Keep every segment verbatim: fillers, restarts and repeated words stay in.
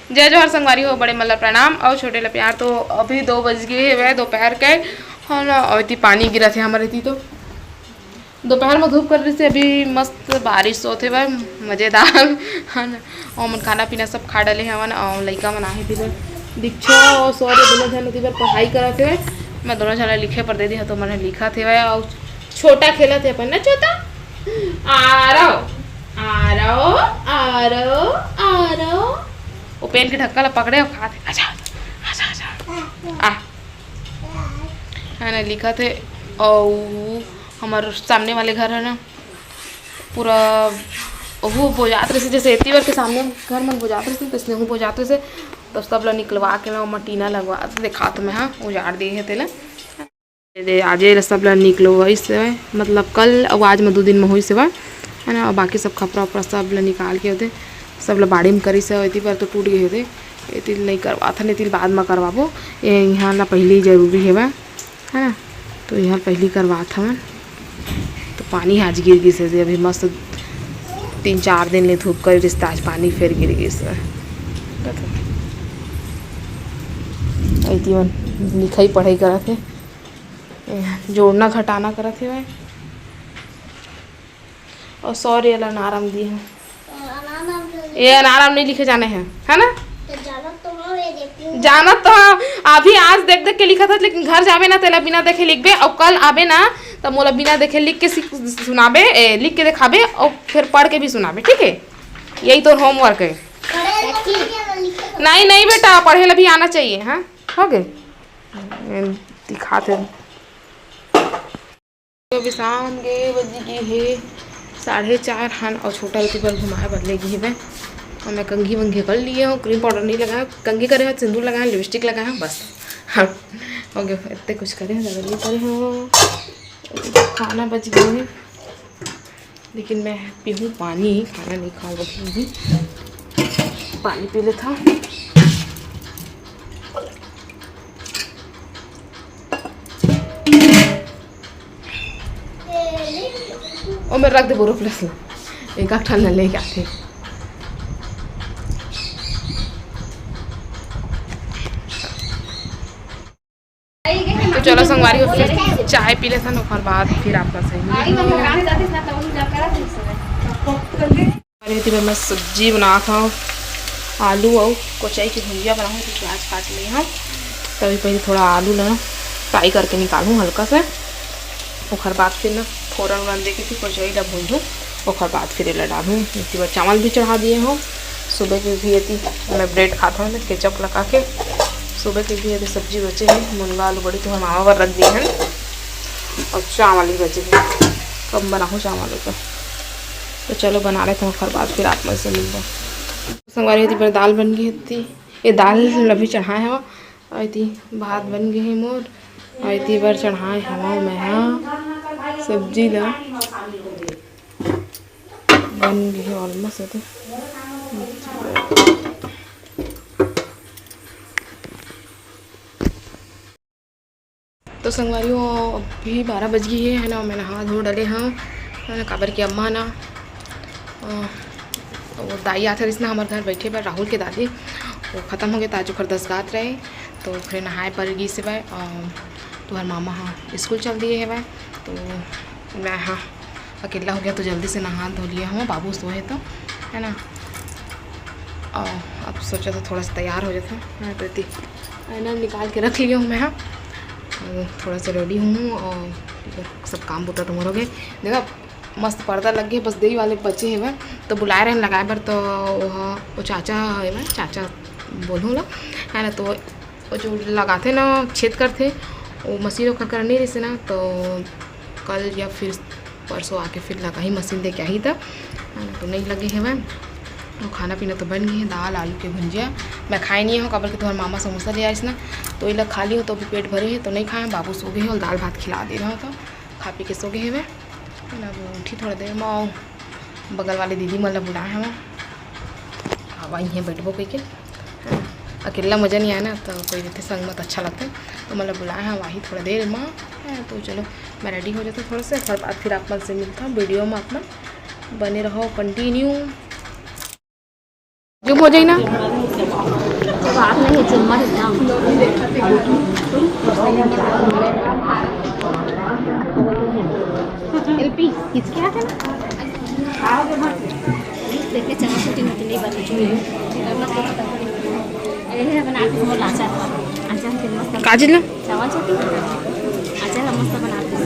जय जोहार संगवारी हो, बड़े मन ला प्रणाम अउ छोटे ला प्यार। तो अभी दो बज गे हवय दोपहर के, है ना। अउ एती पानी गिरत हे हमर एती तो। दोपहर में धूप कर रहिस हे, अभी मस्त बारिश होत हे, मजेदार, है ना। अउ हमन खाना पीना सब खा डाले हवन अउ लइका मन आहे एती बर, दीक्षा अउ शौर्य दोनों झन एती बर पढ़ाई करत हे। मैं दोनों झन ला लिखे पर दे दे हव, तो मन लिखत हे अउ छोटा खेलत हे अपन ना, छोटा। आरव, आरव, आरव, आरव। वो पेन के ढक्कन ला पकड़े अउ खात हे। आजा, आजा, आजा। आ। है ना, लिखत हे। अउ हमर सामने वाले घर है ना, पूरा ओहू बोजात रहिस, जैसे एती बर के सामने घर मन बोजात रहिस, तइसने ओहू बोजात रहिस। तो सब ला निकलवा के ना, ओमा टीना लगवा, देखात मैं, हाँ, उजाड़ दिए हे तेला। दे, आजे ल सब ल निकलवाइस हवय, मतलब कल अउ आज म दू दिन म होइस हवय, है ना। अउ बाकी सब खपरा उपरा सब ल निकाल के होथे, सब ल बाड़ी म करिस हवय, एती बर तो टूट गे होथे, एती ल नइ करवात हन, एती ल बाद म करवाबो। ये इहाँ ल पहिली जरूरी हवय, है ना, तो इहाँ ल पहिली करवात हवन। तो पानी ह आज गिर गिस हे, अभी मस्त तीन चार दिन ले धूप करे रिहिस, त आज पानी फेर गिर गिस हे। एती मन लिखई पढ़ई करत हे। ए, जोड़ना घटाना करत हेवय। अउ सॉरी, एला अनारम दिए हे। अनारम ये अनारम नहीं लिखे जाने हैं, है ना? तो जानत तो हूँ, ये देखती हूँ। जानत तो हूँ, अभी आज देख देख के लिखत हस, लेकिन घर जाबे ना, तेला बिना देखे लिखबे, अउ कल आबे ना, त मोला बिना देखे लिख के सिख-, सुनाबे, ए, लिख के दिखाबे, अउ फिर पढ़ के भी सुनाबे, ठीक है? यही तोर होमवर्क है। पढ़े ला लिखे ला लिखे तो। नहीं, नहीं बेटा, पढ़े ला भी आना चाहिए, हाँ? हो गए? दिखात हे। तो अभी शाम के बज गे हे साढ़े चार हन, अउ छोटा एती बर घुमाए बर ले गे हेवय। अउ मैं कंघी वंघी कर लिए हूँ, क्रीम पाउडर नहीं लगाया, कंघी करे हूँ, सिंदूर लगाया, लिपस्टिक लगाया हूँ, बस। हाँ, हो गया, इतने कुछ करे हूँ, ज़्यादा नहीं करे हूँ। खाना बज गए हे। लेकिन मैं पीहूँ पानी, खाना नहीं खाऊँ अभी। पानी पी लेता हूँ। ओ, मैं रख दे बोरो प्लस ला, एक आध ठन ले आथे। तो चलो संगवारी हो, फिर चाय पी लेथन, ओकर बाद फिर आपस में मिलथन। अरे, एती बर मैं सब्जी बनात हव, आलू अउ कोचई के भुंजिया बनाहूँ, तो प्याज काट ले हव। तभी पहले थोड़ा आलू ला फ्राई करके निकालूँ हल्का से, ओकर बाद फिर ना फोरन वोरन दे के फिर कोचई ला भूंजूँ, ओकर बाद फिर एला डालूँ। एती बर चावल भी चढ़ा दिए हव, सुबह के भी एती मैं ब्रेड खात हव ना केचप लगा के। सुबह के भी एती सब्जी बचे हे, मुनगा आलू बड़ी तो हम मामा बर रख दिए हन, अउ चावल भी बचे हे, कब बनाहूँ चावल का। तो चलो बना लेथन, ओकर बाद फिर आप मन से मिलबो। संगवारी, एती बर दाल बन गे हे, एती ये दाल अभी चढ़ाए हव, अउ एती भात बन गे हे मोर, अउ एती बर चढ़ाए हव मैं हा सब्जी ला। बन गे हे almost एती। तो संगवारी हो, अभी बारह बज गे हे, है ना, मैं नहा धो डले हव, है ना, काबर कि अम्मा ना, अ, वो दाई आथे रहिस ना हमर घर बैठे बर, राहुल के दादी, वो खतम हो गे, त आज ओकर दसगात रहे, तो ओकरे नहाए बर गिस हवय, अ, तुहर मामा ह स्कूल चल दिए हवय, तो मैं ह अकेला हो गया, तो जल्दी से नहा धो लिया हूँ, बाबू सोए तो, है ना। और अब सोचा था थोड़ा सा तैयार हो जाता हूँ, हाँ, तो एती आईना निकाल के रख लिया हूँ मैं, हाँ। और थोड़ा सा रेडी हूँ और सब काम बूता तो मोर हो गए। देखो, मस्त पर्दा लग गए, बस देई वाले बचे हे, तो बुलाए रहन लगाए बर, तो वो, वो चाचा हे, मैं चाचा बोलूँ ला, है ना, तो वो जो लगाथे ना, छेद करथे, वो मशीन ओकर करा नइ रहिसे ना, तो कल या फिर परसों आके फिर लगाही, मशीन लेके आही त। तो नइ लगे हेवय। अउ खाना पीना तो बन गे हे, दाल आलू के भुंजिया। मैं खाए नइ हव, काबर कि तुहर मामा समोसा ले आइस ना, तो एला खा लियो, तो अभी पेट भरे हे, तो नइ खाए। बाबू सो गे हे, अउ दाल भात खिला दे रहा हूँ, तो खा पी के सो गे हेवय। अब उठी थोड़ा देर म, बगल वाले दीदी मन ला बुलाए हवं, अब आई हे बैठबो कहिके। अकेला मजा नइ आए ना, तो कोई रहिथे संग म त अच्छा लगथे। तो मन ला बुलाए हवं, आही थोड़ा देर म। तो चलो, मैं रेडी हो जाता थोड़ा सा, ओकर बाद फिर आप मन से मिलता हूँ वीडियो म। आप मन बने रहो, कंटिन्यू। जूम हो जाई ना। बात नहीं है, चुम्मा देता हूँ। एलपी, खींच के आ जाना। देखिए, चम्मच छोटी मोटी नहीं बनती। ये है बना के वो लाचा। अच्छा, फिर मस्त। काजल ना? चावल छोटी। अच्छा, हम मस्त बनाते हैं।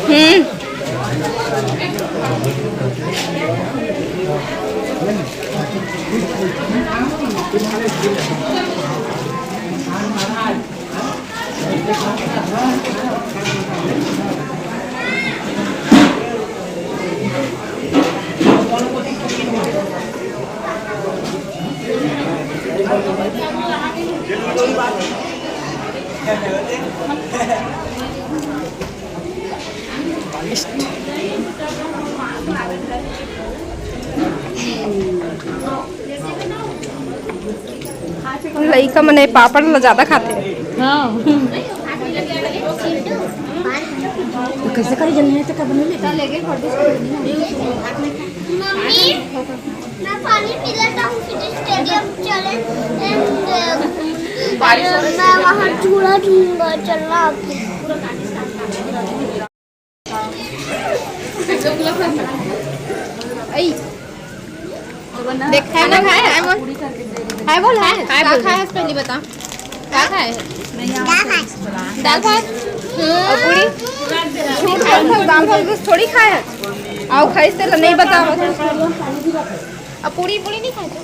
हम्म। लइका मन ए पापड़ ला ज्यादा खाथे। हाँ। तो कैसे करी जल्दी नहीं तो कब नहीं लेता? मम्मी, मैं पानी पी लेता हूँ, फिर स्टेडियम चले। And, uh, मैं वहाँ झूला झूलूंगा, चलना आपको। देख, हाय बोल, हाय, हाय बोल। हाय बोल, हाय। का खाए हस, पहले बता। का खाए? दाल भात। और पूरी? झूठ बोल, दाल भात बस थोड़ी खाए हस। आओ, खाइस तेला नहीं बतावत। अब पूरी, पूरी नहीं खाए तो?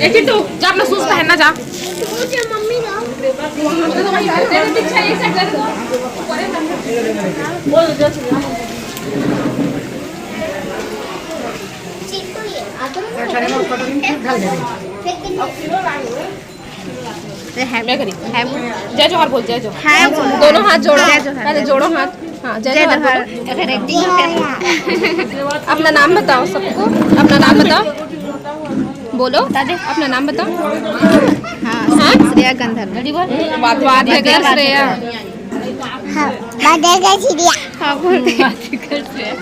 ए चिंटू, जा अपना शूज पहनना, जा। मैं करी। जय जोहार बोल, जय जोहार। हाय बोल। दोनों हाथ जोड़ो। जय जोहार। पहले जोड़ो हाथ। हाँ, जय जय जोहार जोहार। बोलो। अगर acting हो, फिर अपना नाम बताओ सबको, अपना नाम बताओ। बोलो, बता दे। अपना नाम बताओ। हाँ, हाँ? श्रेया गंधर्व। वादकर श्रेया। हाँ, वादकर श्रेया। हाँ, बोल दे। वादकर श्रेया।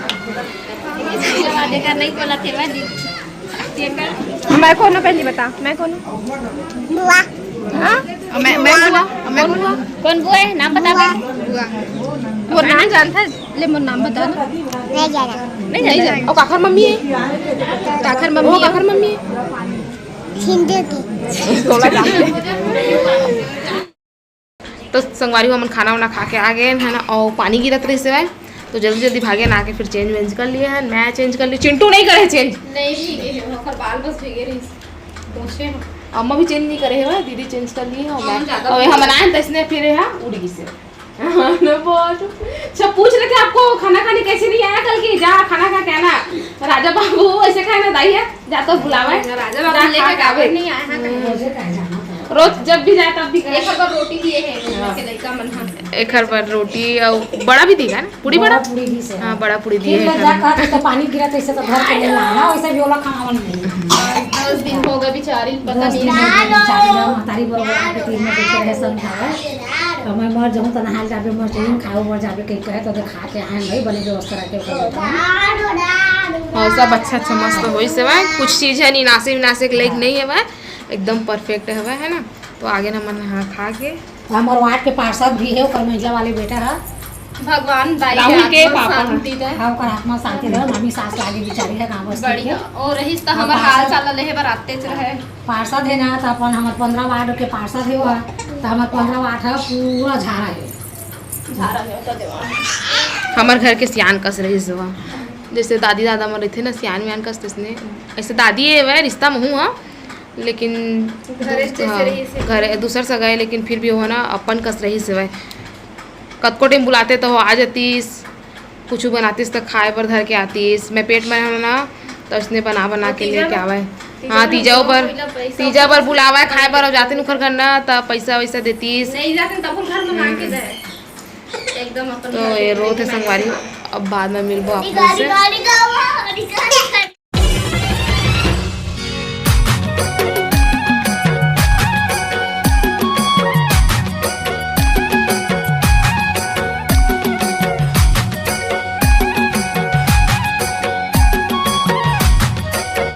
वादकर नहीं बोला थे, मैं मैं कौन हूँ, पहली बता, मैं कौन हूँ? बुआ। हाँ? और मैं, मैं बुआ, और मैं कौन बुआ? कौन बुआ है? नाम बता दे। बुआ। वो नाम जानता है? ले, मोर नाम बता ना। नहीं जाना। नहीं नहीं जाना। जाना। और काखर मम्मी है? काखर मम्मी वो है? काखर मम्मी है? हिंदू की। तो संगवारी हो, हमन खाना वाना खा के आ गए हैं ना, और पानी गिरत रहिस हवय, तो जल्दी जल्दी भागे ना आके फिर चेंज वेंज कर लिए हैं। मैं चेंज कर ली, चिंटू नहीं करे चेंज। नहीं भीगे है, ओकर बाल बस भीगे रहिस। दोषे में। अम्मा भी चेंज नहीं करे हवय, दीदी चेंज कर लिए हैं, और हाँ, मैं, ज्यादा और हम भीगे। बनाए हैं, तो इसने फिर यहाँ उड़ गई से। हाँ, ना बहुत। अच्छा, पूछ रहे थे आपको खाना खाने कैसे नहीं आया कल की, जा खाना खा के आना। राजा बाबू ऐसे खाए ना, दाई है, जा तो बुलावे। राजा बाबू जा लेके खा के काबर आवे। नहीं आए हैं कहीं? हम्म। रोज जब भी जाए तब भी कहे। एक बार रोटी दिए हैं, हाँ। के लइका मन हाँ। एक हर बार रोटी और बड़ा भी दिया ना, पूरी बड़ा? बड़ा पूरी भी से। हाँ, बड़ा पूरी दिए फिर हैं मैं जा खाने। कहा तो पानी गिरा तो इसे तो घर के लिए लाना, वैसे भी ओला खाना नहीं। दस दिन हो गए बेचारी, पता दस नहीं। दिन हो गए बेचारी, महतारी बरोबर आके तीन में देखे रहे, समझावे। तो मैं मर जाऊँ तो नहाल जाबे, मर जाऊँ खाओ, मर जाबे, कहीं कहे तो दिखा के आए भाई, बने व्यवस्था रखे। हाँ, सब अच्छा अच्छा मस्त होइस हवय। कुछ चीज है निनासे विनासे के लायक नहीं हवय, एकदम परफेक्ट हवय, है ना। तो आगे ना मन, हाँ, खा के। हमर वार्ड के पार्षद भी है, ओकर महिला वाले बेटा है। भगवान दाई राहुल के आत्मा पापा शांति दे। हाँ, ओकर आत्मा शांति दे। मामी सास लागे बेचारी है, गाँव बस्ती बढ़िया। के। और रहीस त और हमर पार्षद हाल चाल लेहे बर आतेच रहे। पार्षद है ना, तो अपन हमर पंद्रह वार्ड के पार्षद है वो, तो हमर पंद्रह वार्ड है, पूरा झाड़ा है। झाड़ा है, ओकर देवाल। हमर घर के सियान कस रहीस हवय, जैसे दादी दादा मन रहिथे ना, सियान वियान कस, तैसने। ऐसे दादी है वह रिश्ता महू हा, लेकिन घरे दू-, जैसे हाँ, रहीस हे। घरे दूसर सगा है, लेकिन फिर भी वो ना अपन कस रहीस हवय। कतको टाइम बुलाते तो वो आ जातीस, कुछ बनातीस तो खाए बर धर के आतीस। मैं पेट में हूँ ना, तो इसने बना बना और के तीजा लेके बर? आवे। तीजा हाँ, बर तीजा बुलाओ, बर, पहला पैसा तीजा बर बुलावा है, खाए बर, और जाते नुखर घर ना, तो पैसा वैसा देतीस। नहीं जाते तब घर में मांग के हम्म। दे। एकदम अपन तो घर ये के रोत है संगवारी, अब बाद में मिलबो आप लोग से।